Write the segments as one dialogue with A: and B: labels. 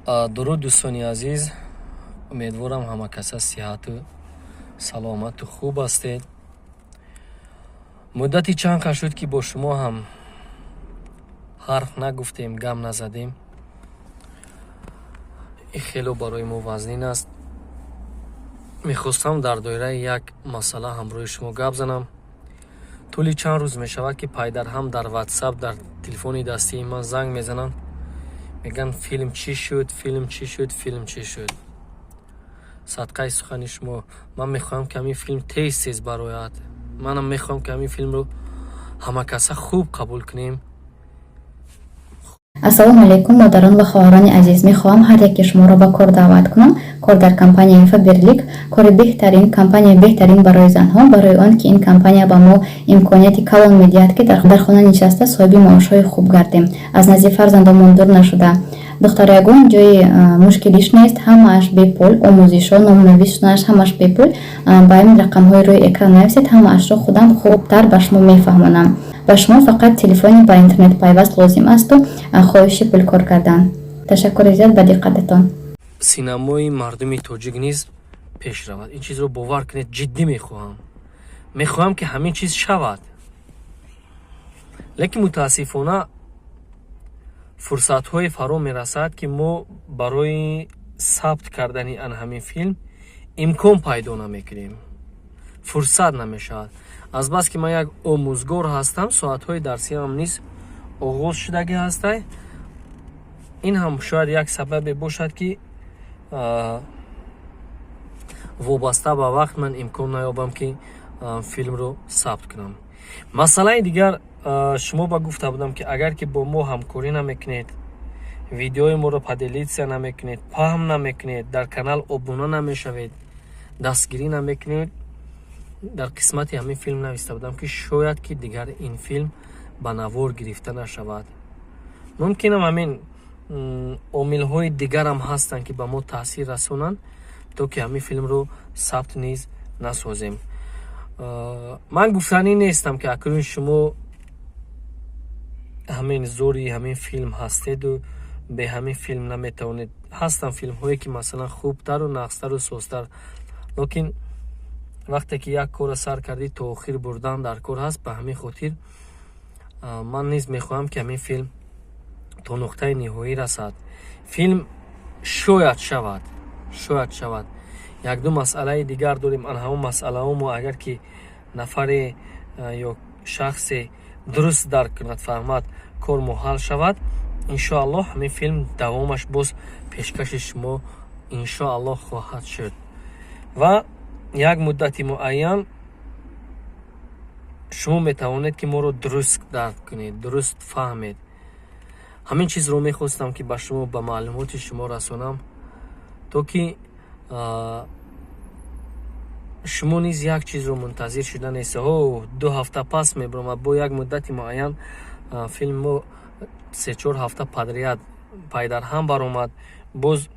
A: Дуруд, дӯстони азиз. Умедворам, ҳама каса сиҳату саломату хуб ҳастед. Муддати чанд қад шуд, ки бо шумо ҳам ҳарф нагуфтем, гам назадем. Ин хело барои мо вазнин аст. Мехостам дар доираи як масъала ҳамроҳи шумо гап занам. Тӯли чанд рӯз мешавад, ки пайдарҳам дар Ватсап, дар телефони дастии ман занг мезананд, мегӯянд: «Филм чӣ шуд? Филм чӣ шуд? Филм чӣ шуд?» Садқаи сухани шумо, ман мехоҳам, ки ҳамин филм тез тез барояд. Манам мехоҳам, ки ҳамин филмро ҳамакаса хуб қабул кунем.
B: Ассалому алайкум, модарон ва хоҳарони азиз. Мехоҳам ҳар яке шуморо ба кор даъват кунам. Кор дар компанияи Фаберлик, кори беҳтарин, компанияи беҳтарин барои занҳо, барои он ки ин компания ба мо имконияти калон медиҳад, ки дар хона нишаста соҳиби маошҳои хуб гардем, аз назди фарзандомон дур нашуда. Духтар, ягон ҷои мушкилиш нест, ҳамааш бепул, омӯзишҳо, номнависшунаш ҳамааш бепул. Ба ин рақамҳои рӯи экран нависед, ҳамаашро худам хубтар ба шумо мефаҳмонам. Ба шумо фақат телефони ба интернет пайваст лозим асту хоҳиши пулкор кардан. Ташаккури зиёд ба диққататон.
A: Синамои мардуми тоҷик низ пеш равад. Ин чизро бовар кунед, ҷиддӣ мехоҳам. Мехоҳам, ки ҳамин чиз шавад, лекин мутаассифона фурсатҳое фаро мерасад, ки мо барои сабт кардани ан ҳамин филм имкон пайдо намекунем, фурсат намешавад. Азбаски ман як омӯзгор ҳастам, соатҳои дарсиам низ оғоз шудагӣ ҳастай. Ин ҳам шояд як сабабе бошад, ки вобаста ба вақт ман имкон наёбам, ки филмро сабт кунам. Масъалаи дигар, шумо ба гуфта будам, ки агар ки бо мо ҳамкорӣ намекунед, видеои моро поделиться намекунед, паҳн намекунед, дар канал обуна намешавед, дастгирӣ намекунед, дар қисмати ҳамин филм нависта будам, ки шояд ки дигар ин филм ба навор гирифта нашавад. Мумкинам ҳамин омилҳои дигарам ҳастанд, ки ба мо таъсир расонанд, то ки ҳамин филмро сабт низ насозем. Ман гуфтанӣ нестам, ки акнун шумо ҳамин зори ҳамин филм ҳастеду бе ҳамин филм наметавонед. Ҳастанд филмҳое, ки масалан хубтару нағзтару созтар, лекин вақте ки як корро сар кардӣ, то охир бурдан дар кор ҳаст. Ба ҳамин хотир ман низ мехоҳам, ки ҳамин филм то нуқтаи ниҳоӣ расад. Филм шояд шавад, шояд шавад. Якду масъалаи дигар дорем. Ан ҳамон масъалаҳо мо агар ки нафаре ё шахсе дуруст дарк кунад, фаҳмад, кор мо ҳал шавад, иншоаллоҳ, ҳамин филм давомаш боз пешкаши шумо, иншоаллоҳ, хоҳад шуд. Ва як муддати муайян шумо метавонед, ки моро дуруст дарк кунед, дуруст фаҳмед. Ҳамин чизро мехостам, ки ба шумо, ба маълумоти шумо расонам, то ки шумо низ як чизро мунтазир шуда нест: «О, 2 ҳафта пас мебаромад». Бо як муддати муайян филм мо се-чор ҳафта подряд пайдарҳам баромад. Боз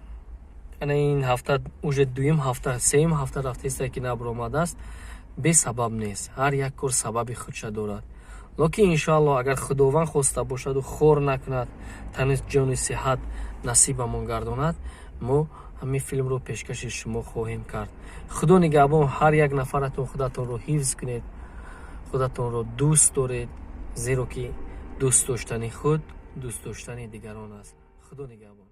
A: ана ин ҳафта уже дуюм ҳафта, сеюм ҳафта рафтаиста, ки набаромадааст. Бесабаб нест, ҳар як кор сабаби худша дорад. Лекин иншоаллоҳ, агар Худованд хоста бошаду хор накунад, тани ҷони сиҳат насибамон гардонад, мо ҳамин филмро пешкаши шумо хоҳем кард. Худо нигаҳбон ҳар як нафаратон. Худатонро ҳифз кунед, худатонро дӯст доред, зеро ки дӯст доштани худ дӯст доштани дигарон аст. Худо нигаҳбон.